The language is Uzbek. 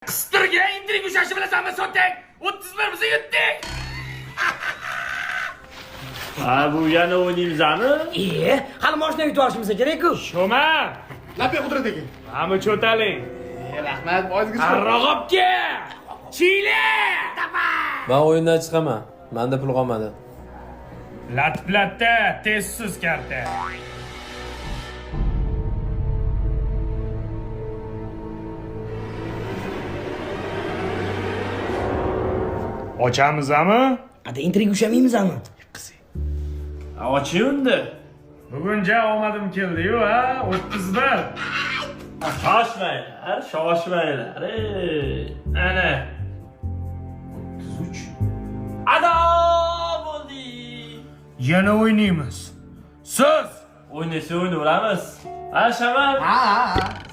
Qistirgan intrig ushashi bilasanmi, sotak? 31 bizni yutdik. Ha, bu yana o'ynaymizmi? E, hali mashina yutib olishimiz kerak-ku. Shoma. Labbay, Qudrat aka. Hamma cho'taling. Rahmat, boyizga. Arrog'obga. Chile. Man o'yindan chiqaman. Menda pul qolmadi. Latplatda tezsiz karta. Ochamizami? Ada intrig ushlamaymizmi? Oching unda. Bugun ja omadim keldi-yu, ha? 31. Shoshmanglar, shoshmanglar. Ey, ana. 33. Ado bo'ldi. Yana o'ynaymiz. So'z. O'ynasa o'ynayveramiz. Ha, Shaman? Ha, ha, ha.